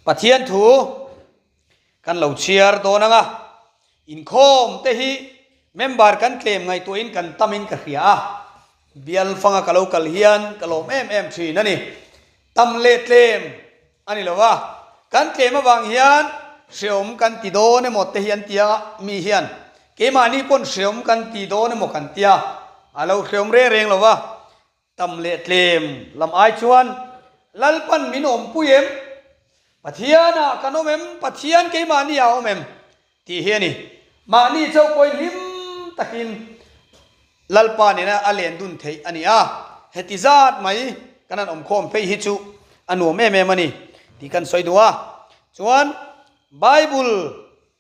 Pathian thu kan lo chhiar dawn ang a, inkhawm te hi member kan tlem ngaihtuahin kan tamin ka hria a, bial fanga ka lo kal hian ka lawm em em thin a ni. Tam leh tlem a ni lo a, kan tlem avang hian hreawm kan ti dawn emaw te hi an tia mi hian keimahni pawn hreawm kan ti dawn emaw kan tia, a lo hreawm reng reng lo a, Tam leh tlem lam ai chuan Lalpan min awmpui em? Pathianah kan awm em? Pathian keimahni ah a awm em? Tih hi a ni. Mahni chauh pawhin hlim takin Lalpa nena a len dun theih a ni a, heti zat mai kan han awmkhawm phei hi chu a nuam em em a ni tih kan sawi duh a. Chuan Bible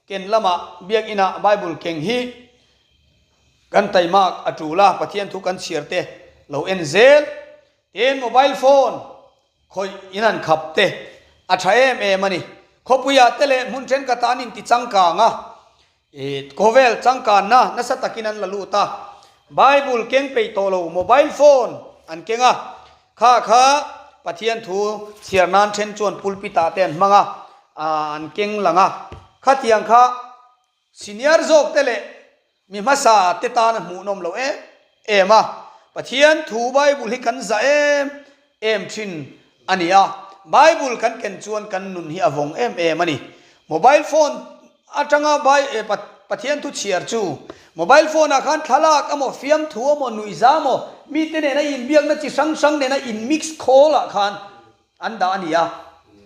Ken lamah Biakinah Bible keng hi kan taimak a tul a, Pathian thu kan chhiar te lo en zel. Tin, mobile phone khawih in han khap te a tha em em a ni. Khawpuiah te leh hmun thenkhatah an inti changkang a, khawvel changkanna nasa takin an la lut a. Bible keng peih tawh lo mobile phone an keng a, kha kha Pathian thu chhiar nan then chuan pulpit ah te an hmang a, an keng lang a, khatiang kha senior zawk te leh mi hmasa te tan a hmuhnawm lo em em a, Pathian thu Bible hi kan zah em em thin a ni a, Bible kan ken chuan kan nun hi a vawng em em a ni. Mobile phone atanga Pathian thu chhiar chu mobile phone ah khan thlalak emaw, fiamthu emaw, nuihza emaw, mite nena inbiakna chi hrang hrang nena in mix khawl ah khan an dah a ni a,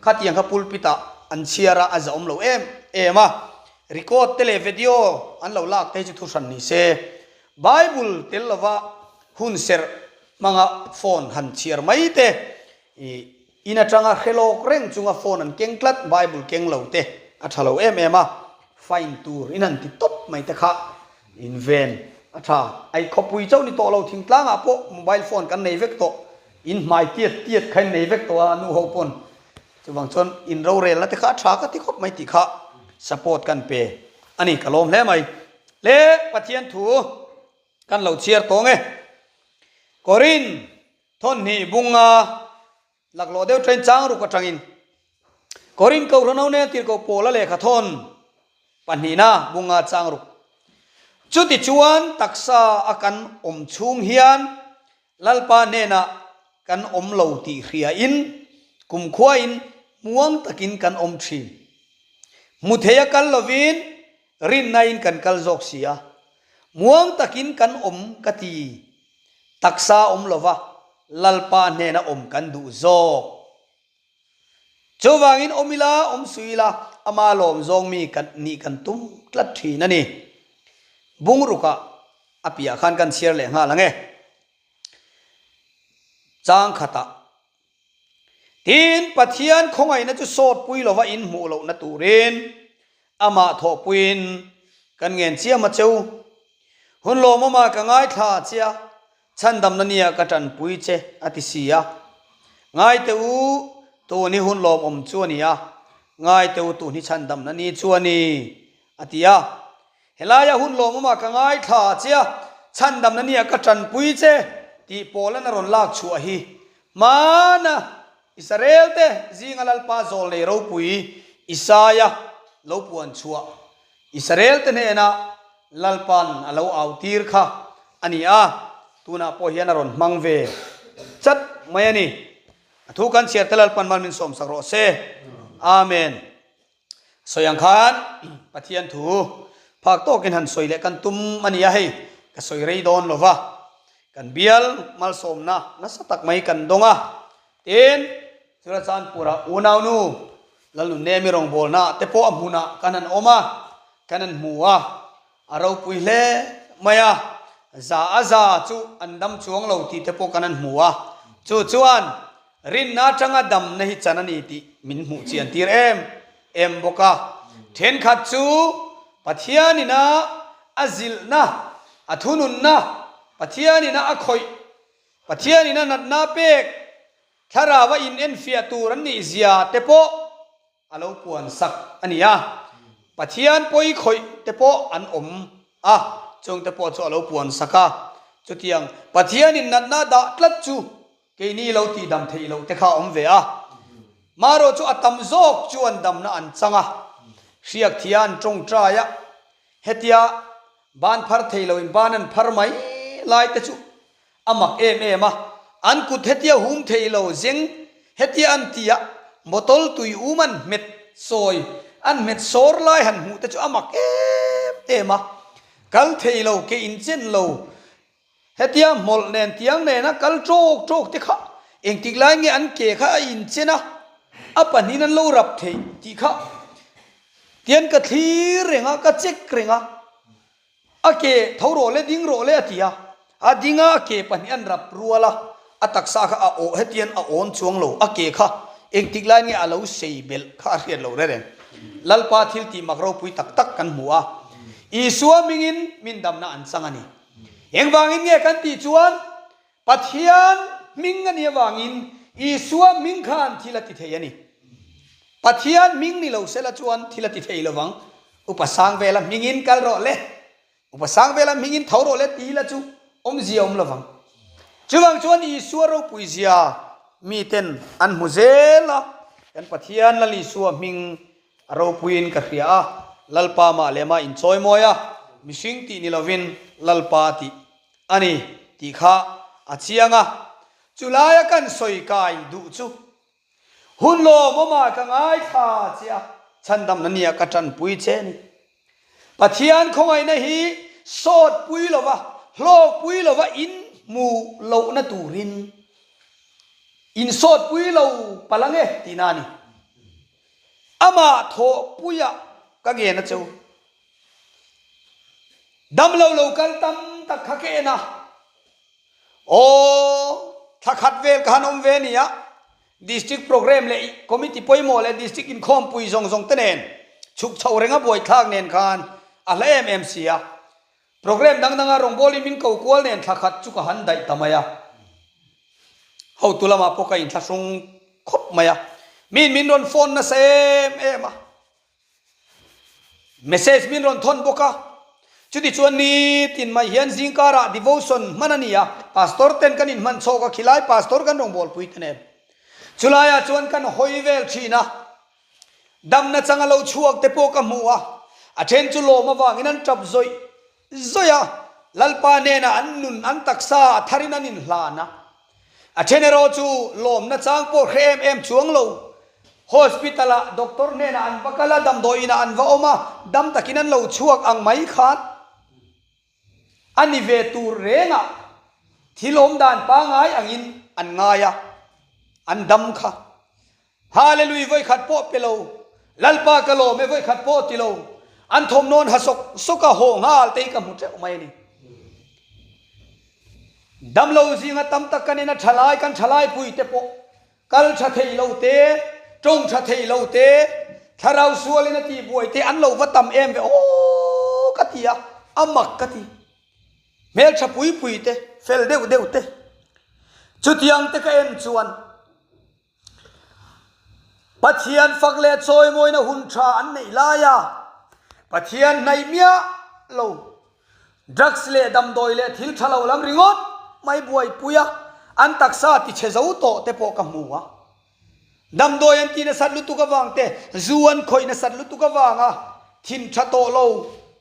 khatiang kha pulpit ah an chhiar a, a zahawm lo em em a. Record te leh video an lo lak te hi chu thu hran ni se. Bible tel lova hun serh hmanga phone han chhiar mai te, ih in atanga hre lawk reng chunga phone an keng tlat, Bible keng lo te a tha lo em em a, fine tur in han ti tawp mai te kha in ven a tha. Ai khawpui chauh ni tawh lo thingtlangah pawh mobile phone kan nei vek tawh, in hmai tiat tiat kha in nei vek tawh a nu ho pawn. Chuvang chuan in rorelna te kha a tha ka ti khawp mai tih kha support kan pe a ni, ka lawm hle mai. Le Pathian thu kan lo chhiar tawng e. Korin thawnhnih bunga laklawh deuh train chang ruk atangin Korin Kohhran ho nen tirhkoh Paula lehkha thawn pahnihna bunga chang ruk. Chutichuan taksa a kan awm chhung hian Lalpa hnenah kan awm lo tih hriain kumkhuain muang takin kan awm thin. Hmu theia kal lovin rinnain kan kal zawk si a. Muang takin kan awm ka ti. Taksa awm lova Lalpa hnena awm kan duh zawk. Chuvangin awm ila, awm sui ila, ama lawm zawng mi kan nih kan tum tlat thin a ni. Bungrukah a piah khan kan chhiar leh nghal ang e. Chang khatah, Tin, Pathian khawngaihna chu sawtpui lova in hmuh lohna turin amah thawhpuiin kan ngen chiam a cheu. Hun lawmawmah ka ngaithla che a, Chhandamna nia ka tanpui che a ti si a. Ngaite u, tun hi hun lawmawm chu a ni a, ngaite u tun hi chhandamna ni chu a ni, a ti a. Helaia hun lawmawmah ka ngaithla che a, chhandamna nia ka tanpui che tih Paulan a rawn lak chhuah hi hmana Israel te zinga Lalpa zawlnei ropui Isaia lo puan chhuah Israel te hnena Lalpan a lo au tir kha a ni a, tunah pawh hian a rawn hmang ve chat mai a ni. A thu kan chhiar te Lalpan mal min sawmsak rawh se. Amen. Sawi ang khan Pathian thu phak tawkin han sawi leh kan tum a ni a, hei ka sawi rei dawn lo va, kan bial malsawmna nasa tak mai kan dawng a, tin Churachandpur-ah unaunu Lalnunemi rawngbawlna te pawh a hmunah kan han awm a, kan han hmu a, a ropui hle mai a, za a za chu an dam chuang lo tih te pawh kan han hmu a, chu chuan rinna atanga damna hi chan a ni tih min hmuh chian tir em em bawk a. Thenkhat chu Pathianina a zilhna, a thununna, Pathianina a khawih, Pathianina natna pek, Thlarau a inenfiah tur an nih zia te pawh a lo puan sak a ni a, Pathian pawi khawih te pawh an awm a, chung te pawh chu a lo puan sak a. Chutiang Pathianin natna dah tlat chu keini lo tihdam theih loh te kha a awm ve a. Marawh chu a tam zawk chuan damna an chang a, hriak thia an tawngtai a, hetia ban phar thei loin ban an phar mai lai te chu a mak em em a, an kut hetia hum thei lo zeng hetia an ti a, bottle tui um an hmet sawi an hmet sawr lai han hmuh te chu a mak em em a, kal thei lo ke inchen lo Hetia hmawlh nen tiang nena kal tawk tawk te kha engtik lai nge an ke kha a inchen a, a pahnihin an lo rap theih tih kha tian ka thlir reng a, ka check reng a, a ke tho rawh le ding rawh le a ti a, a ding a a ke pahnih an rap rual a, a taksa kha a awh hetian a awn chuang lo, a ke kha engtik lai nge a lo sei belh kha a hriat lo reng reng. Lalpa thil tih mak ropui tak tak kan hmu a, Isua hmingin min damna an chang a ni. Engvangin nge kan tih chuan Pathian hming a nih avangin Isua hming khan thil a ti thei a ni. Pathian hming ni lo sela chuan thil a ti thei lovang. Upa Sangvela hmingin kal rawh le, Upa Sangvela hmingin tho rawh le ti la chu awmzia awm lovang. Chuvang chuan Isua ropui zia miten an hmu zel a, kan Pathian Lal Isua hming A ropuiin ka hria a, Lalpa mah leh mah inchawi mawi a, mihring tih ni lovin Lalpa tih a ni tih kha a chiang a. Chulaia kan sawi kai duh chu hun lawmawmah ka ngaithla che a, chhandamna nia ka tanpui che a ni. Pathian khawngaihna hi sawt pui lova, hlawk pui lova in hmuh lohna turin in sawt pui lo palh ange tihna a ni. Amah thawhpuiah ka ngen a che u. Damlo lo kal tam tak kha ka en a, aw thla khat vel ka han awm ve nia, District Programme leh Committee pawimawh leh District inkhawmpui zawng zawng te nen chhuk chho renga buaithlak nen khan a hla em em si a. Programme dang danga rawngbawlin min ko kual nen thla khat chu ka han daih ta mai a. Hotu lamah pawh ka inthlahrung khawp mai a. Miin min rawn phone nasa em em a. Message min rawn thawn bawk a. Chutichuan nitin mai hian zingkarah devotion hman a ni a. Pastor ten kan inhman chhawk a, khilai pastor kan rawngbawlpui ta nen. Chulaiah chuan kan hawi vel thin a. Damna changa lo chhuak te pawh ka hmu a, a then chu lawm avangin an tap zawih zawih a, Lalpa hnenah an nun an taksa a tharin an inhlan a. A then erawh chu lawmna chang pawh hre em em chuang lo. Hospital ah doctor hnenah an va kal a, damdawi inah an va awm a, dam takin an lo chhuak ang mai khan a ni ve tur rengah thil awm dan pangngai angin an ngai a, an dam kha. Hallelui vawikhat pawh pe lo, Lalpa ka lawm e vawikhat pawh ti lo, an thawmhnawn ha sawk sawk a haw nghal te hi ka hmu teuh mai a ni. Damlo zinga tam tak kan ina thalai kan thalai pui te pawh kal tha thei lo te, tawng tha thei lo te, thlarau sualin a tihbuai te an lo va tam em ve aw ka ti a, a mak ka ti. Hmeltha pui pui te, fel deuh deuh te, chutiang te ka en chuan Pathian fak leh chawimawina hun tha an neih laia Pathian hnaih miah lo, drugs leh damdawi leh thil tha lo lam ringawt mai buaipui a, an taksa tichhe zo tawh te pawh ka hmu a. Damdawi an tih nasat lutuk avang te, zu an khawih nasat lutuk avanga thin tha tawh lo,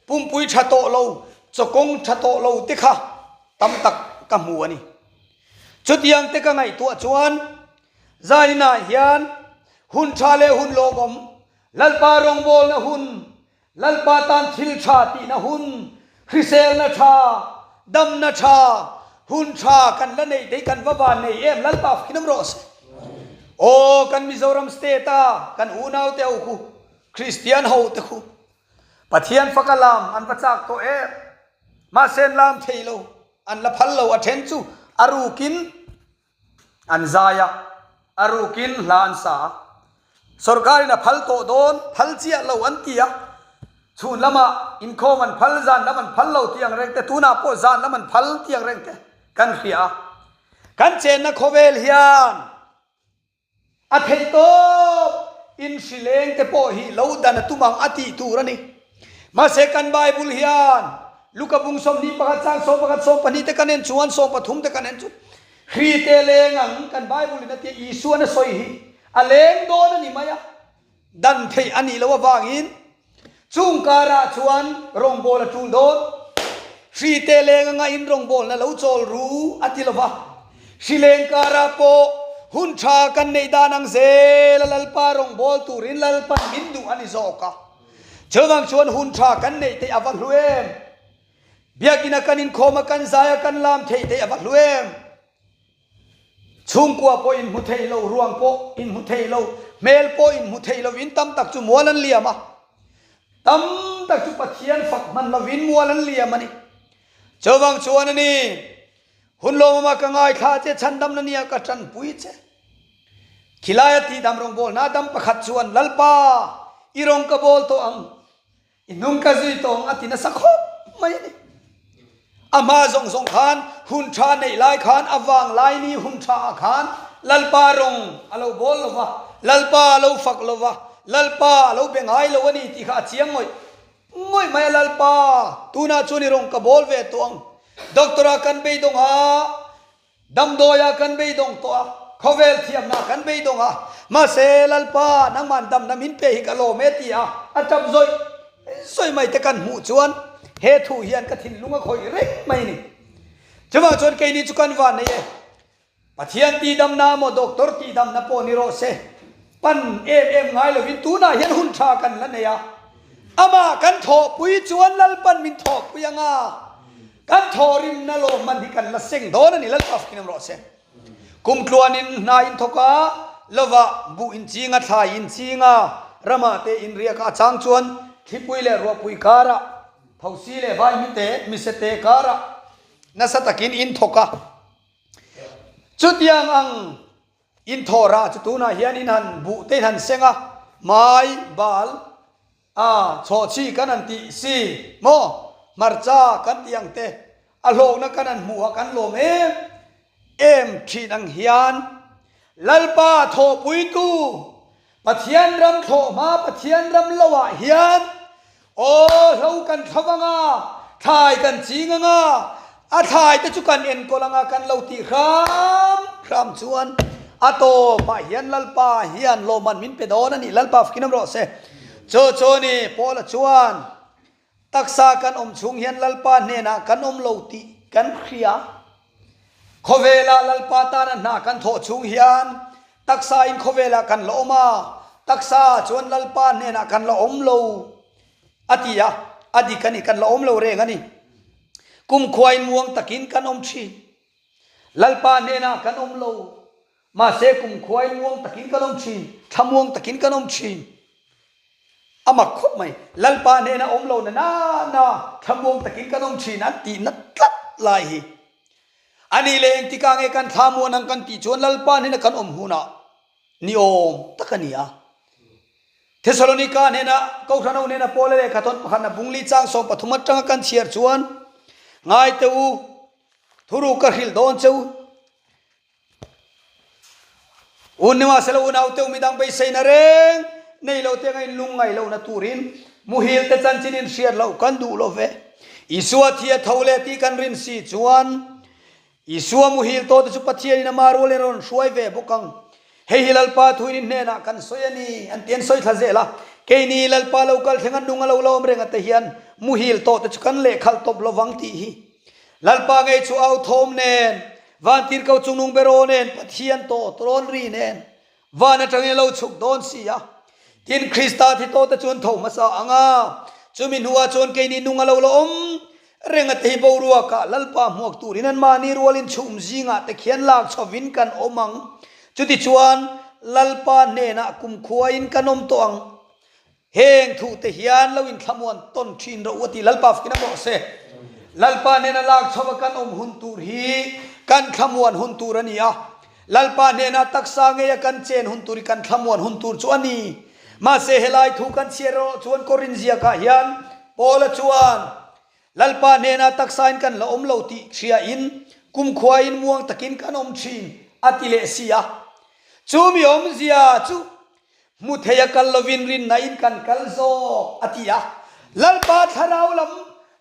pumpui tha tawh lo, chawkawng tha tawh lo te kha tam tak ka hmu a ni. Chutiang te ka ngaihtuah chuan zaninah hian hun tha leh hun lawmawm, Lalpa rawngbawlna hun, Lalpa tan thil tha tihna hun, hriselna tha, damna tha, hun tha kan la neih te hi kan va van nei em, Lalpa fakin rawh se. Aw kan Mizoram state a kan unaute ho khu, Kristian ho te khu, Pathian faka lam an va chak tawh em, mahse an lam thei lo. An la phal lo, a then chu a rukin an zai a, a rukin hla an sa a. Sorkarin a phal tawh dawn, phal chiah lo an ti a. Chhun lamah inkhawm an phal, zan lam an phal lo tih ang reng te, tunah pawh zan lam an phal tih ang reng te kan hria a. Kan chenna khawvel hian A theih tawp in hri leng te pawh hi lo dan a tum ang a tih tur a ni. Mahse kan Bible hian Luka bung 21 chang 11 12 te kan en chuan 13 te kan en chu hri te leng ang kan Bible in a tia Isuan a sawi hi. A leng dawn a ni mai a, dan theih a nih loh avangin chung karah chuan rawngbâwl a ṭul dawn. Hri te leng anga in rawngbâwlna lo chawl ru a ti lo va, hri leng karah pawh hun ṭha kan neih dan ang zel a Lalpa rawngbâwl turin Lalpan min duh a ni zawk a. Chuvang chuan hun ṭha kan neih theih a va hlu em? Biakina kan inkhawm a kan zai a kan lam theih theih a va hlu em? Chhungkua pawh inhmu thei lo, ruang pawh inhmu thei lo, hmel pawh inhmu thei lovin tam tak chu mual an liam a. Tam tak chu Pathian fak hman lovin mual an liam a ni. Chuvang chuan a ni, hun lawmawma ka ngaithla che, chhandamna nia ka tanpui che. Khilaia tihdam rawngbawlna dam pakhat chuan, Lalpa, i rawng ka bawl tawh ang. I hnung ka zui tawng a ti nasa khawp mai a ni. A hma zawng zawng khan hun tha neih lai khan a vang lai ni hun tha ah khan Lalpa rawng a lo bawl lo va, Lalpa a lo fak lo va, Lalpa a lo be ngai lo a ni tih kha a chiang ngawih ngawih mai a Lalpa tunah chuan i rawng ka bawl ve tawh ang. Doctor ah kan beidawng a. Damdawiah kan beidawng tawh a, khawvel thiamnah kan beidawng a, mahse Lalpa nangman damna min pe hi ka lawm e ti a a tap zawih zawih mai te kan hmuh chuan he thu hian ka thinlung a khawih reng mai a ni. Chuvang chuan keini chu kan van nei e, Pathian tihdamna maw doctor tihdamna pawh ni rawh se, pan em em ngai lovin tunah hian hun tha kan la nei a, amah kan thawhpui chuan Lalpan min thawhpui anga, Kan thawhrimna lawmman hi kan la seng dawn a ni, Lalpa fakin awm rawh se. Kum tluanin hna in thawk a, lovah buh in ching a, thlai in ching a, ramah te in riak a, a chang chuan thlipui leh ruahpui karah, thosi leh vaimite, misete karah nasa takin in thawk a. Chutiang ang in thawhrah chu tunah hian in han buh te in han seng a, mai, bal, A, chhawhchhi kan han tih si maw? Hmarcha kan tih ang te, a hlawkna kan han hmuh a kan lawm em em thin ang hian Lalpa thawhpuitu Pathian ram thlawh hma Pathian ram lo ah hian aw hlo kan thlo ang a, thlai kan ching ang a, a thlai te chu kan enkawl ang a kan lo tih hram hram chuan a tawpah hian Lalpa hian lawmman min pe dawn a ni Lalpa fakin awm rawh se. Chu chu ni, Paula chuan, Taksa kan awm chhung hian Lalpa hnenah kan awm lo tih kan hria. Khawvelah Lalpa tana hna kan thawh chhung hian taksain khawvelah kan la awm a, taksa chuan Lalpa hnenah kan la awm lo a ti a, a dik a ni, kan la awm lo reng a ni. Kumkhuain muang takin kan awm thin. Lalpa hnenah kan awm lo. Mahse kumkhuain muang takin kan awm thin, thlamuang takin kan awm thin. A mak khawp mai. Lalpa hnena awm lo na na na thlamuang takin kan awm thin an tihna tlat lai hi. A nih leh engtikah nge kan thlamuan ang kan tih chuan Lalpa hnena kan awm hunah ni awm tak a ni a. Thesalonika hnena Kohhran ho hnena Paula lehkha thawn pakhatna bungli chang 13 atanga kan chhiar chuan, Ngai teh u, thuruk ka hrilh dawn che u. Un nimahsela unaute u midang beiseina reng nei lo te anga in lungngaih lohna turin muhil te chanchin in hriat loh kan duh lo ve. Isua thi a tho leh tih kan rin si chuan Isua muhil tawh te chu Pathianin ama rualin a rawn hruai ve bawk ang. Hei hi Lalpa thuin in hnenah kan sawi a ni an ti an sawi thla zel a. Keini Lalpa lo kal thleng a nung a lo la awm reng ate hian muhil tawh te chu kan lehkhalh tawp lovang tih hi Lalpa ngei chu au thawm nen, vantirhko chungnung beraw nen, Pathian tawh tawrawn ri nen, van atangin a lo chhuk dawn si a. Tin, Krista thi tawhte chu an tho hmasa ang a, chumi hnuah chuan keini nung a lo la awm reng a te hi boruakah Lalpa hmuak turin anmahni rualin chhum zingah te khian lak chhovin kan awm ang. Chutichuan, Lalpa hnenah kumkhuain kan awm tawh ang. Heng thu te hian lo inthlamuan tawn thin rawh u a ti Lalpa fakin a mawh se. Lalpa hnena lak chho a kan awm hun tur hi kan thlamuan hun tur a ni a. Lalpa hnena taksa ngei a kan chen hun tur hi kan thlamuan hun tur chu a ni. Mahse helai thu kan chhiar erawh chuan Korin ziakah hian Paula chuan Lalpa hnena taksain kan la awm lo tih hriain kumkhuain muang takin kan awm thin a ti leh si a. Chu mi awmzia chu Hmu thei a kal lovin rinna in kan kal zawk, a ti a. Lalpa thlarau lam,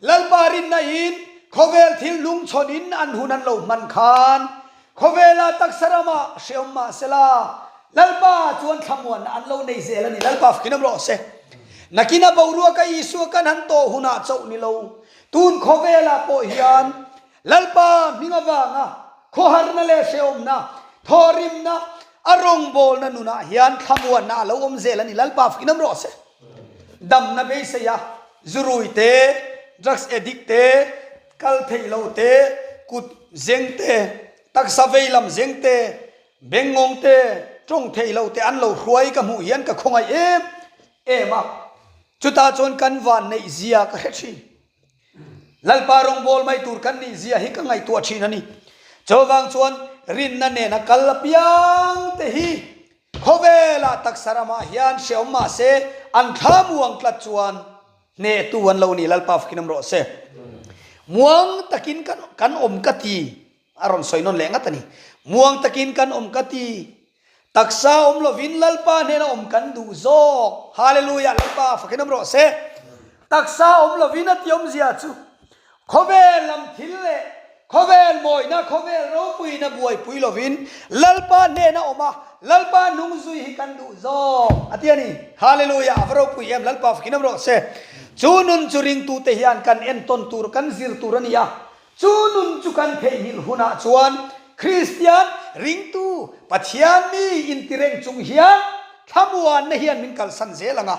Lalpa rinna in khawvel thil lungchhawn in an hun an lo hman khan, khawvela taksa ramah hreawm mah sela, Lalpa chuan thlamuanna an lo nei zel a ni. Lalpa fakin awm rawh se. Nakina boruaka Isua kan han tawh hunah chauh ni lo, tun khawvelah pawh hian Lalpa hming avanga khawharna leh hrehawmna, thawhrimna, a rawngbawlna nunah hian thlamuanna a lo awm zel a ni. Lalpa fakin awm rawh se. Damna beisei a, zurui te, drugs addict te, kal theih lo te, kut zeng te, taksa vei lam zeng te, bengngawng te, tawng theih lo te an lo hruai ka hmuh hian ka khawngaih em em a. Chutah chuan kan vanneih zia ka hre thin. Lalpa rawngbâwl mai tûr kan nih zia hi ka ngaihtuah ṭhîn a ni. Chuvâng chuan rinna nêna kal apiang te hi khawvêlah taksa ramah hian hrehawm mah se, an thla muang tlat chuan hnehtu an lo ni. Lalpa fakin awm rawh se. Muang takin kan awm ka ti. A rawn sawi nawn leh ngat a ni. Muang takin kan awm ka ti. Taksa awm lovin Lalpa hnena awm kan duh zawk. Hallelujah! Lalpa fakin awm rawh se. Taksa awm lovin a ti awmzia chu khawvel lam thil leh khawvel mawina, khawvel ropuina buaipui lovin Lalpa hnena awm a, Lalpa hnung zui hi kan duh zawk a ti a ni. Hallelujah! A va ropui em! Lalpa fakin awm rawh se. Chu nun chu ringtute hian kan entawn tur, kan zir tur a ni a. Chu nun chu kan theihnghilh hunah chuan Kristian, ringtu, Pathian mi intireng chung hian thlamuanna hian min kalsan zel ang a,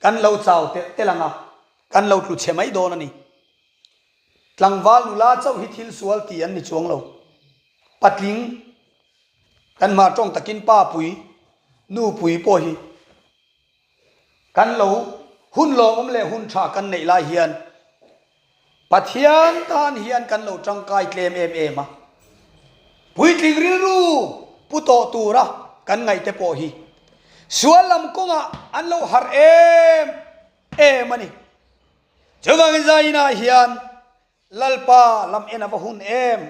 kan lo chau telh telh ang a, kan lo tlu chhe mai dawn a ni. Tlangval nula chauh hi thil sual ti an ni chuang lo. Patling, kan hmah tawng takin pa pui, nu pui pawh hi Kan lo hun lawmawm leh hun tha kan neih lai hian Pathian tan hian kan lo tangkai tlem em em a. Puitling rilru pu tawh tura kan ngaihte pawh hi sual lam kawngah an lo harh em em a ni. Chuvangin zainah hian Lalpa lam en a va hun em?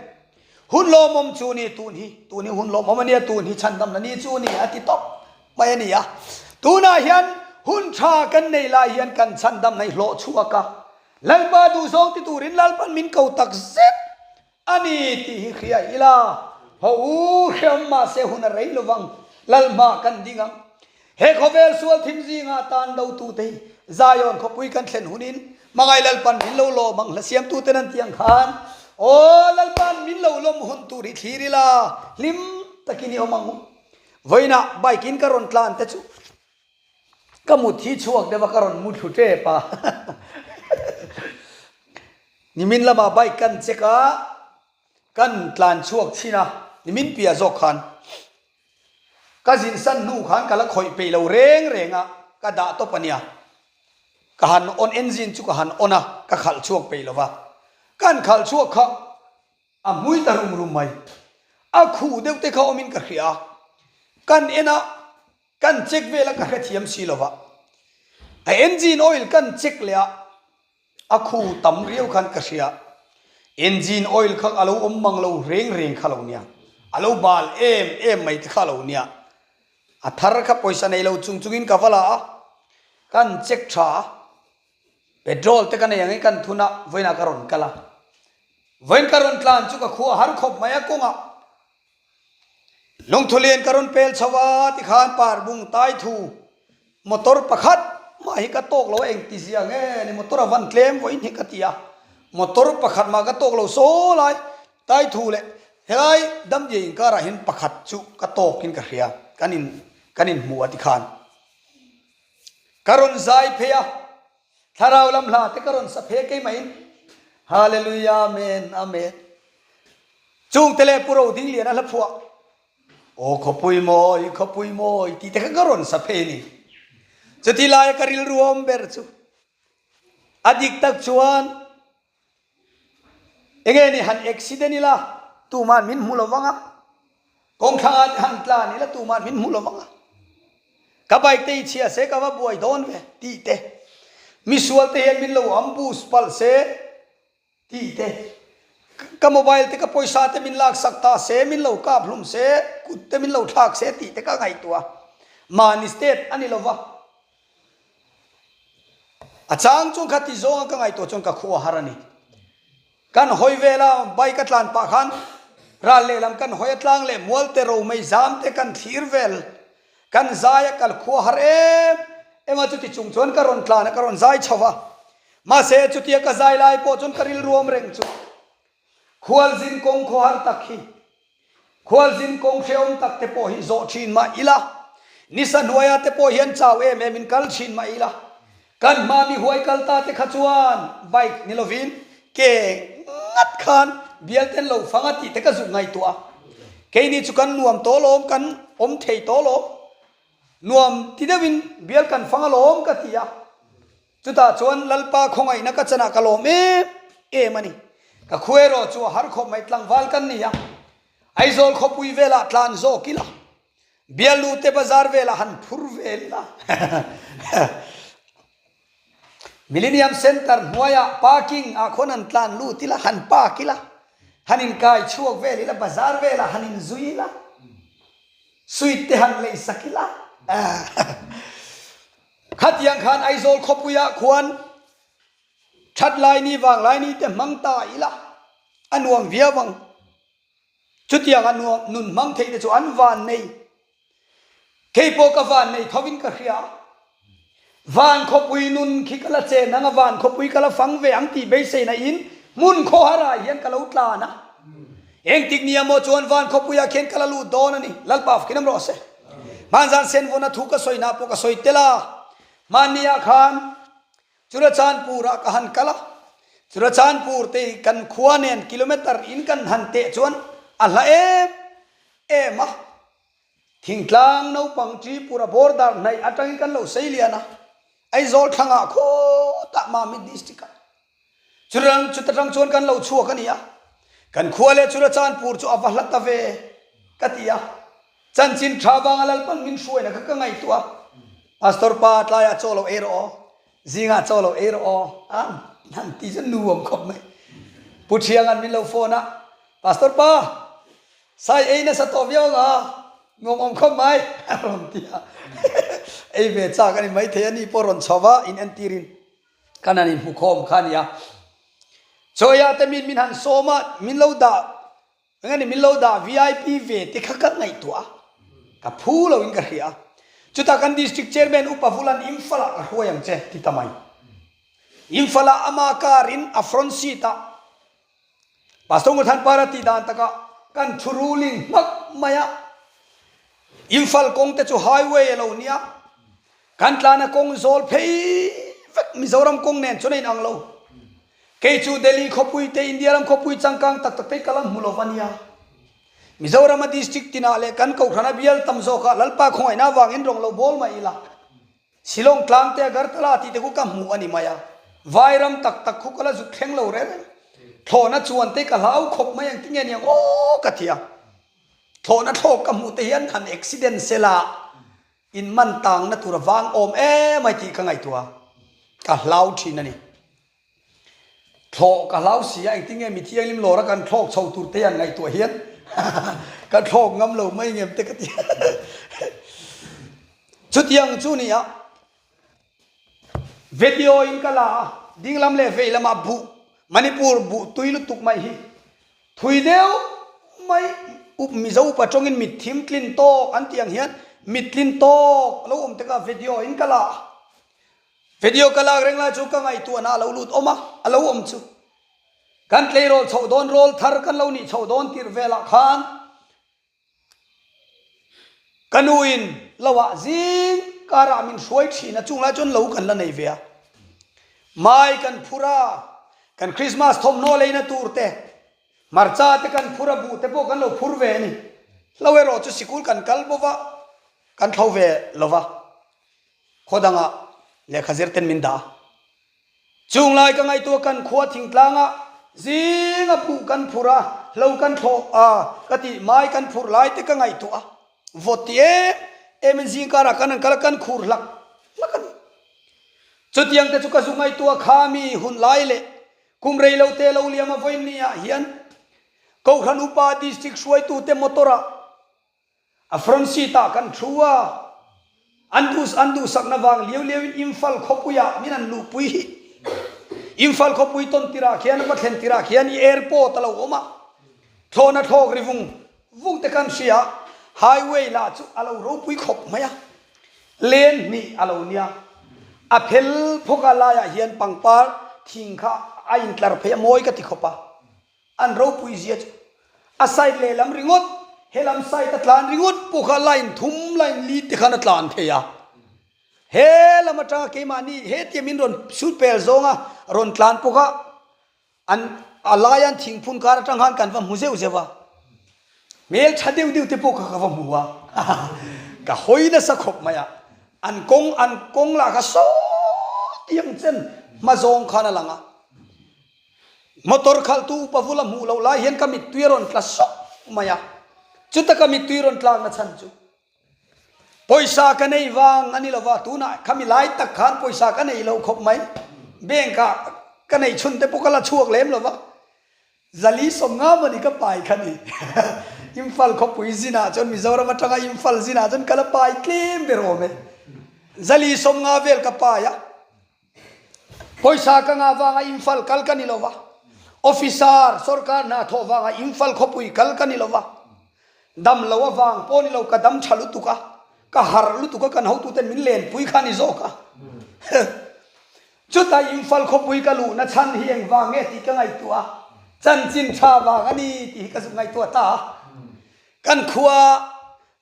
Hun lawmawm chu ni tun hi, tun hi hun lawmawm a nia, tun hi chhandamna ni chu ni a ti tawp mai a ni a. Tunah hian hun tha kan nei lai hian kan chhandamna hi hlawh chhuak a, Lalpa duhzawng ti turin Lalpan min ko tak zet a ni tih hi hria ila, haw u hrehawm mahse hun a rei lovang, Lalhma kan ding ang. He khawvel sual thim zingah tan dotute hi Zion khawpui kan thlen hunin hmangaih Lalpan min lo lawm ang hla siamtuten an tih ang khan Aw Lalpan min lo lawm hun tur hi thlir ila hlim takin i awm ang u. Vawiinah bike in ka rawn tlan te chu ka mut hi chhuak deuh a ka rawn mu thlu tep a. Nimin lamah bike kan check a kan tlan chhuak chhin a nimin piah zawk khan. Ka zinsan hnu khan ka la khawih peih lo reng reng a, ka dah tawp a nia. Ka han on engine chu ka han on a, ka khalh chhuak peih lo va. Ka han khalh chhuak kha a hmui ta rum rum mai. A khuh deuh te kha awmin ka hria a, kan en a, kan check vel a ka hrethiam si lo va. A engine oil kan check leh a, A khu tam riau khan ka hria. Engine oil kha a lo awm mang lo reng reng kha lo nia. A lo bal em em mai te kha lo nia. A thar kha pawisa nei lo chung chungin ka va la a, kan check tha a. Petrol te ka nei angin kan thun a, vawiinah ka rawn kal a. Vawiin ka rawn tlan chu ka khua har khawp mai a kawngah. Lungthulian ka rawn pel chho a tikhan Parbung tai thu motor pakhat mah hi ka tawk lo a engti zia nge ni motor a van tlem vawiin hi ka ti a, motor pakhat mah ka tawk lo saw lai tai thu leh helai Damdiai inkarah hian pakhat chu ka tawkin ka hria kan in kan inhmu a tikhan ka rawn zai phei a. Thlarau lam hla te ka rawn sa phe keimahin Hallelujah Amen Amen Chungte leh Pu Rodingliana hla phuah Aw khawpui mawi khawpui mawi tih te kha ka rawn sa phei a ni. Chuti laia ka rilru awm ber chu a dik tak chuan Enge ni han accident ila tuman min hmu lo vang a, kawngthlangah te han tlan ila tuman min hmu lo vang a, ka bike te i chhia se ka va buai dawn ve tih te, misual te hian min lo ambush palh se tih te, ka mobile te ka pawisa te min laksak ta se, min lo kap hlum se, kut te min lo thlak se tih te ka ngaihtuah a, mahni state a ni lo va. A chang chuan kha ti zawnga ka ngaihtuah chuan ka khua har a ni. Kan hawi vela bike a tlan pah khan ral lehlam kan hawi a tlang leh mual te romei zam te kan thlir vel. Kan zai a kal khua har em em a, chuti chung chuan ka rawn tlan a, ka rawn zai chho va. Mahse chutia ka zai lai pawh chuan ka rilruam reng chu khualzin kawng khawhar tak hi, khualzin kawng hrehawm tak te pawh hi zawh thin mah ila, nisa hnuaia te pawh hian chau em em in kal thin mah ila, kan hma mi huai kal ta te kha chuan bike ni lovin ke ngat khan bial ten lo fang a tih te ka zuk ngaihtuah a. Keini chu kan nuam tawh lawm, kan awm thei tawh lawm, nuam ti deuhin bial kan fang alawm ka ti a. Chutah chuan Lalpa khawngaihna ka chanah ka lawm em em a ni. Ka khu erawh chu a har khawp mai, tlangval kan ni a, Aizawl khawpui velah tlan zawk ila, Bialu te bazar velah han phur vel ila, Millennium Centre hnuaiah parking ah khawn han tlan lut ila, han park ila, han inkai chhuak vel ila, bazar velah han inzui ila, sweet te han lei sak ila. Khatiang khan Aizawl khawpuiah khuan that lai ni vang lai ni te hmang ta ila a nuam viau ang. Chutiang a nuam nun hmang theih te chu an van nei. Kei pawh ka van nei tho in ka hria. Van khawpui nun khi ka la chen ang a, van khawpui ka la fang ve ang tih beiseina in hmun khawhar ah hian ka lo tlan a. Engtik nia maw chuan van khawpuiah khian ka la lut dawn a ni. Lalpa fkin am rawh se. Hmanzan senvawna thu ka sawi nah pawh ka sawi tel a, hmanniah khan Churachandpur-ah ka han kal a, Churachandpur te hi kan khua nen kilometer in kan han teh chuan a hla em em a, thingtlang naupang Tripura border hnaih atangin kan lo sei lian a, Aizawl thlangah khawtah Mamit district-ah. Churang chuta tang chuan kan lo chhuak a ni a, kan khua leh Churachandpur chu a va hla ta ve ka ti a, chanchin tha vanga Lalpan min hruaina kha ka ngaihtuah a, Pastor pa tlaiah chaw lo ei rawh aw, zingah chaw lo ei rawh aw a han ti chu nuam khawp mai. Pu Thianga'n min lo phone a, Pastor pa, sai ei nasa tawh viau anga nuam awm khawp mai a rawn ti a, ei ve chak a ni maithei a, ni pawh rawn chho va in entirin. Kan han inhmu khawm kha a nia. Chawia te min min han sawm a, min lo dah, eng a ni, min lo dah VIP ve te kha ka ngaihtuah a, ka phu lo in ka hria a. Chutah kan District Chairman Upa Vulan Imphal ah ka hruai ang che ti ta mai. Imphal ah ama car in a front seat ah Pastor Nguthanpara tih dan takah kan thu ruling hmak mai a, Imphal kawng te chu highway a lo nia, kan tlana kawng zawl phei vek Mizoram kawng nen chuan a inang lo. Kei chu Delhi khawpui te India ram khawpui changkang tak tak te ka la hmu lo va nia. Mizorama district tinah leh kan kohhrana bial tam zawkah Lalpa khawngaihna avangin rawng lo bawl mai ila. Shillong tlang te Agartala tih te khu ka hmuh a ni mai a, Vairam tak tak khu ka la zuk thleng lo reng reng. Thlawhna chuan te ka hlau khawp mai ang tinge niang aw ka ti a. Thlawhna thlawk ka hmuh te hian han accident sela in man tangna tur a vang awm emai tih ka ngaihtuah a, ka hlau thin a ni. Thlawh ka hlau si a, engtin nge mi thianghlim lawr a kan thlawk chho tur te hian ngaihtuah hian ka thlawk ngam lo mai ngem te ka ti. Chutiang chu ni a, video in ka la a, dinglam leh vei lamah buh, Manipur buh tui lutuk mai hi thui deuh mai up Mizo upa tawngin mit thim tlin tawk an tih ang hian mit tlin tawk a lo awm tek a, video in ka la a. Video ka lak reng lai chu ka ngaihtuahna a lo lut awm a, a lo awm chu. Kan tleirawl chhoh dawn rawl thar kan lo nih chhoh dawn tirh velah khan ka nuin loah zing karah min hruai thin a, chung lai chuan lo kan la nei ve a. Mai kan phur a, kan Christmas thawmhnaw leina tur te, hmarcha te kan phur a, buh te pawh kan lo phur ve a ni. Hlo erawh chu sikul kan kal bawk a, kan thlo ve lo va. Khaw dangah lehkha zir ten min dah a. Chung lai ka ngaihtuah kan khua thingtlangah zinga buh kan phur a, hlo kan thlawh a, ka tih mai kan phurh lai te ka ngaihtuah a. Vawt ti em em in zing karah kan han kal a, kan khur hlak hlak a ni. Chutiang te chu ka zu ngaihtuah kha mi hun lai leh kum rei lo te lo liam a vawiin ni ah hian Kohhran Upa District hruaitute motor ah A front seat ah kan thu a, an duh an duhsakna vang liau liau in Imphal khawpui ah min an luhpui hi. Imphal khawpui tawn tirah khian a va thlen tirah khian i airport a lo awm a, thlawhna thlawk ri vung vung te kan hria. Highway lah chu a lo ropui khawp mai a, lane hnih a lo nia. A phel phawk a laiah hian pangpar thing kha a intlar phei a, mawi ka ti khawp a. An ropui zia chu a side lehlam ringawt, helam side a tlan ringawt pawh kha line thum, line li te khan a tlan thei a. He lam atanga keimahni hetia min rawn sut pel zawnga rawn tlan pawh kha An a laia an thingphun kar atang khan kan va hmu zeuh zeuh a, hmel tha deuh deuh te pawh kha ka va hmu a, ka hawi nasa khawp mai a, an kawng an kawng lah kha sawti ang chen hma zawng khan a lang a, motor khalhtu upa vula hmuh loh lai hian ka mittui a rawn tla sawk mai a, chuta ka mittui rawn tlakna chhan chu Pawisa ka nei vang a ni lova, tunah khami lai tak khan pawisa ka nei lo khawp mai. Bank ah ka nei chhun te pawh ka la chhuak lem lova, Zali 50 mawni ka pai kha ni. Imphal khawpui zinah chuan Mizoram atanga Imphal zinah chuan ka la pai tlem ber awm e. Zali 50 vel ka pai a. Pawisa ka ngah vanga Imphal kal ka ni lo va, officer sorkar hna thawh vanga Imphal khawpui kal ka ni lo va, dam lo avang pawh ni lo ka dam tha lutuk a, ka harh lutuk a kan hotuten min lenpui kha ni zawk a. Chutah Imphal khawpui ka luhna chhan hi engvang nge tih ka ngaihtuah a, chanchin tha vang a ni tih hi ka zuk ngaihtuah ta a. Kan khua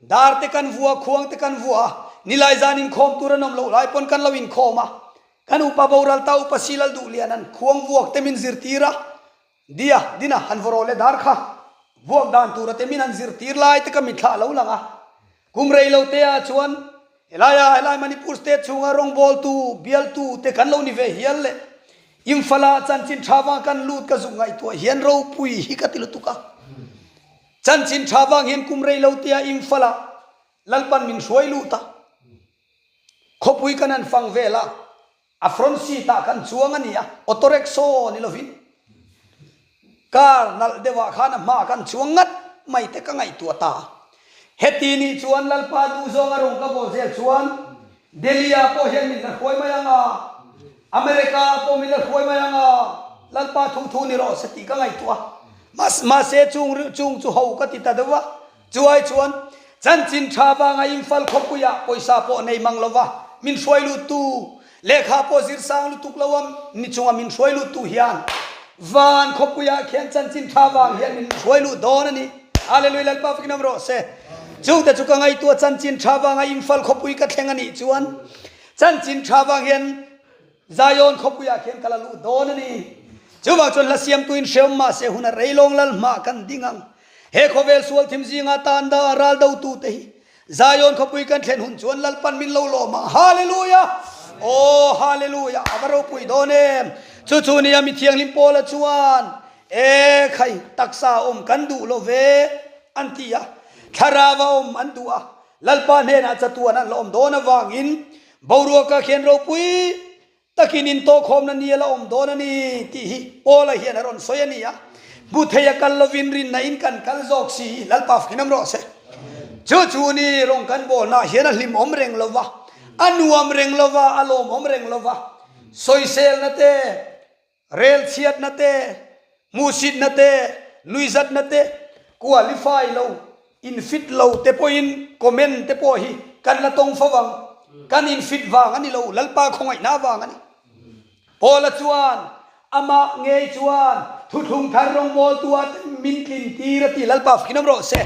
Dar te kan vua, khuang te kan vua a, nilai zan inkhawm tur an awm loh lai pawn kan lo inkhawm a. Kan upa boral ta upa Silal Duhlian an khuang vuak te min zirtir a, Dia, Dina, han vaw rawh le dar kha vuak dan tura te min han zirtir lai te ka mitthla a lo lang a. Kum rei lo te ah chuan helaia helai Manipur state chhunga rawngbawltu, bialtu te kan lo ni ve hial le. Imphal-ah chanchin tha vang kan lut ka zuk ngaihtuah hian ropui hi ka ti lutuk a. Chanchin tha vang hian kum rei lo tia Imphal-ah Lalpan min hruai lut a, khawpui kan han fang vel a, a front seat-ah kan chuang a ni a, auto rickshaw ni lovin car nalh deuhah khan a hmaah kan chuang ngat mai te ka ngaihtuah ta a. Heti nih chuan Lalpa duhzawng a rawn ka bawl zel chuan Delhi-ah pawh hian min la hruai mai ang a, America-ah pawh min la hruai mai ang a, Lalpa thu thu ni rawh se tih ka ngaihtuah a. Mahse chung chung chu ho ka ti ta deuh a, chuai chuan chanchin tha vanga Imphal khawpuiah pawisa pawh nei mang lova min hruai luttu, lehkha pawh zir sang lutuk lo a ni chunga min hruai luttu hian van khawpuiah khian chanchin tha vang hian min hruai lut dawn a ni. Hallelujah Lalpa fakin awm rawh se. Chungte chu ka ngaihtuah chanchin tha vanga Imphal khawpui ka thleng a nih chuan chanchin tha vang hian Zion khawpuiah khian ka la luh dawn a ni. Chuvang chuan hla siamtuin hreawm mah se hun a rei lawng lal hmah kan ding ang. He khawvel sual thim zinga tan da ral dotute hi Zion khawpui kan thlen hun chuan Lalpan min lo lawm ang. Hallelujah! Aw Hallelujah! A va ropui dawn em! Chu chu nia mi thianghlim Paula chuan E khai, taksa awm kan duh lo ve an ti a, thlarau a awm an duh a, Lalpa hnenah chatuan an la awm dawn avangin boruaka khian ropui takin intawhkhawmna ni a la awm dawn a ni tih hi Paula hian a rawn sawi a ni a. Hmu thei a kal lovin rinna in kan kal zawk si, Lalpa fakin rawh se. Chu chu ni rawng kan bawlnaah hian a hlimawm reng lo va, a nuam reng lo va, a lawmawm reng lo va, sawiselna te, Rel chhiatna te, hmuhsitna te, nuihzatna te, qualify lo, infit lo te pawhin comment te pawh hi kan la tawng fo ang. Kan infit vang a ni lo, Lalpa khawngaihna vang a ni. Paula chuan amah ngei chuan thuthlung thar rawngbawltu ah te min tlin tir a ti, Lalpa fakin awm rawh se.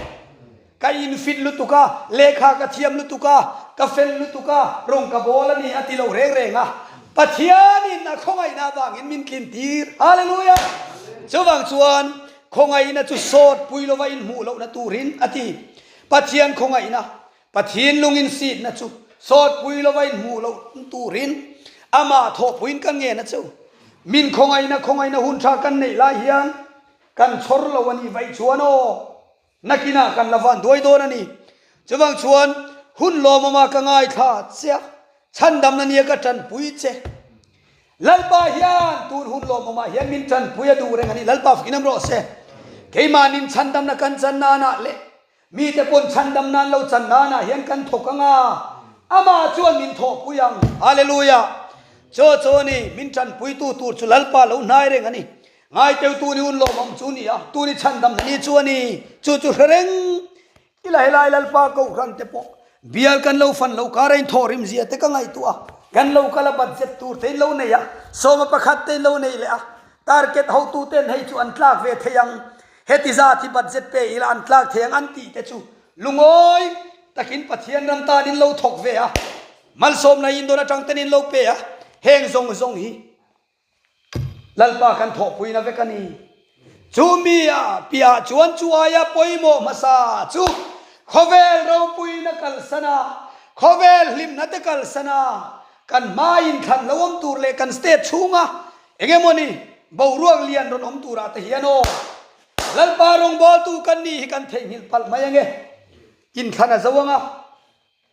Ka infit lutuk a, lehkha ka thiam lutuk a, ka fel lutuk a, rawng ka bawl a ni a ti lo reng reng a. Pathianin a khawngaihna avangin min tlin tir. Hallelujah! Chuvang chuan khawngaihna chu sawt pui lova inhmuh lohna turin a ti. Pathian khawngaihna, Pathian lungin sitna chu sawt pui lova inhmuh loh turin amah thawhpuiin kan ngen a cheu. Min khawngaihna khawngaihna hun tha kan neih lai hian kan chhawr lo a nih vaih chuan aw. Nakinah kan la van duai dawn a ni. Chuvang chuan hun lawmawma ka ngaithla che a, chhandamna nia ka tanpui che. Lalpa hian tun hun lawmawmah hian min tanpui a duh reng a ni. Lalpa fakin awm rawh se. Keimahnin chhandamna kan chan nanah leh mite pawn chhandam nan lo chan nanah hian kan thawk ang a, amah chuan min thawhpui ang. Hallelujah! Chaw chaw a ni, min tanpuitu tur chu Lalpa lo hnai reng a ni. Ngaiteu tu ni un lawmawm chu ni a, tu ni chhandam na ni chu a ni, chu chu hre reng. Ila helai Lalpa Kohhran te pawh bial kan lo fan lo kar a inthawhrim zia te ka ngaihtuah a, kan lo kal a budget tur te in lo nei a, sawma pakhat te in lo nei leh a, target hotu ten hei chu an tlak ve thei ang, heti zat hi budget pe ila an tlak thei ang an tih te chu lungawi takin Pathian ram tan in lo thawk ve a, malsawmna in dawn atang ten in lo pe a, heng zawng zawng hi Lalpa kan thawhpuina vek a ni. Chu mi a piah chuan chu aia pawimawh hmasa chu khawvel ropuina kalsan a, khawvel hlimna te kalsan a, kan hmaiin thlan lo awm tur leh kan state chhunga eng emawni boruak lian rawn awm turah te hian aw Lalpa rawngbawltu kan nih hi kan theihnghilh palh mai ange. Inthlan a zo anga.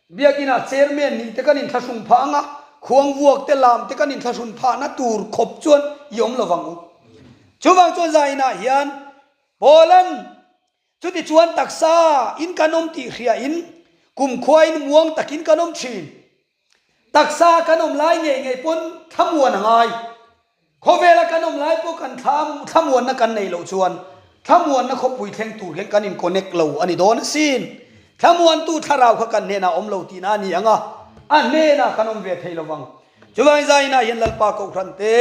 Biakinah chairman nih te kan inthlahrung phah ang a, khuang vuak te lam te kan inthlahrun phahna tur khawp chuan i awm lo vang u. Chuvang chuan zainah hian Paula'n chuti chuan taksa in kan awm tih hriain kumkhuain muang takin kan awm thin. Taksa kan awm lai ngei ngei pawn thlamuan a ngai. Khawvela kan awm lai pawh kan thla thlamuanna kan neih loh chuan thlamuanna khawpui thleng tur hian kan in connect lo a ni dawn asin. Thlamuantu thlarau kha kan hnenah awm lo tihna a ni ang a, a hnenah kan awm ve thei lo vang. Chuvangin zainah hian Lalpa Kohhran te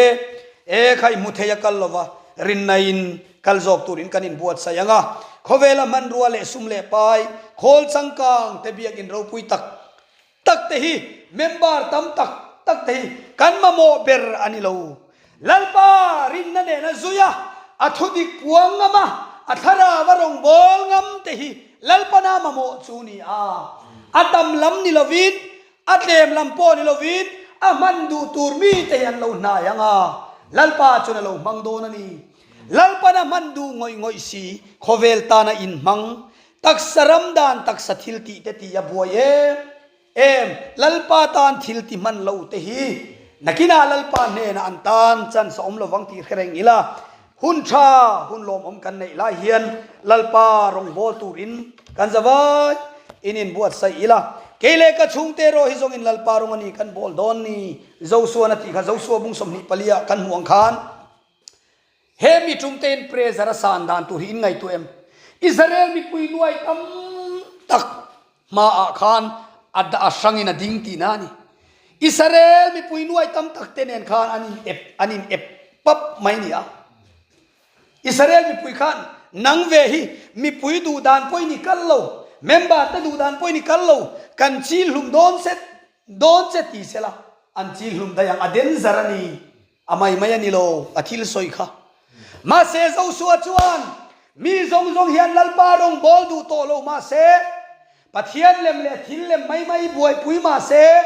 e kha i hmu thei a kal lova rinnain kal zawk turin kan inbuatsaih ang a, khawvela hmanrua leh sum leh pai khawl changkang te biakin ropui tak tak te hi member tam tak tak te hi kan mamawh ber a ni lo. Lalpa rinna nena zui a, a thudik puang ngam a, a thlarau a rawngbâwl ngam te hi Lalpana mamawh chu ni a. A tam lam ni lovin, a tlem lam pawh ni lovin a hman duh tur mite hi an lo hnai ang a, Lalpa chuan a lo hmang dawn a ni. Lalpana hman duh ngawih ngawih si, khawvel tana inhmang Taksa ram dan taksa thil tih te tih a buai em em, Lalpa tan thil ti hman lo te hi nakinah Lalpa hnenah an tan chance a awm lovang tih hre reng ila, hun tha hun lawmawm kan neih lai hian Lalpa rawngbâwl turin kan za vai in inbuatsaih ila, kei leh ka chhungte erawh hi zawngin Lalpa rawng a ni kan bawl dawn ni, Joshua-na tih kha Joshua bung 24 ah kan hmuh ang khan. He mi ṭumtein pressure a san dan tur hi in ngaihtuah em? Israel mipui nuai tam tak hmaah khan a a hrangin a ding tihna a ni. Israel mipui nuai tam tak te nen khan an in ep an in ep pap mai ni a. Israel mipui khan nang ve hi mipui duh dan pawhin i kal lo, member te duh dan pawhin i kal lo, kan chil hlum dawn se dawn che ti sela an chil hlum daih ang a danger a ni. A mai mai a ni lo, a thil sawi kha. Mahse Joshua chuan, Mi zawng zawng hian Lalpa rawng bawl duh tawh lo mahse, Pathian lem leh thil lem mai mai buaipui mahse,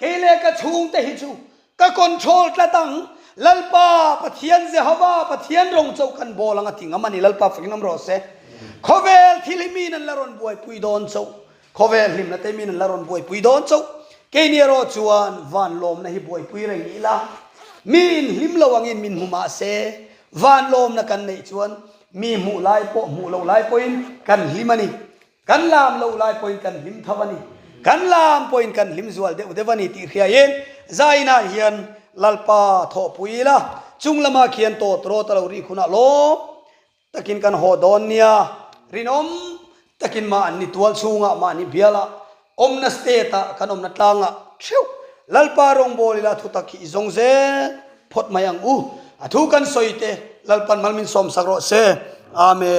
kei leh ka chhungte hi chu ka control tlat ang, Lalpa Pathian Jehova Pathian rawng chauh kan bawl ang a ti ngam a ni, Lalpa fakin awm rawh se. Khawvel thil hi miin an la rawn buaipui dawn chauh. Khawvel hlimna te min an la rawn buaipui dawn chauh. Keini erawh chuan van lawmna hi buaipui reng ila, mi in hlim lo angin min hmu mah se, van lawmna kan neih chuan mi hmuh lai pawh hmuh loh lai pawhin kan hlim a ni. Kan lam loh lai pawhin kan hlim tho a ni. Kan lam pawhin kan hlim zual deuh deuh a ni tih hriaiin zainah hian Lalpa thawhpui ila, chung lamah khian tawt rawt a lo rik hunah lawm Takin kan haw dawn nia, rinawm takin mahni tual chhungah, mahni bialah, awmna state-ah, kan awmna tlangah theuh Lalpa rawngbâwl ila thutak hi i zawng zel phawt mai ang u. A thu kan sawi te Lalpan mal min sawmsak rawh se. Amen.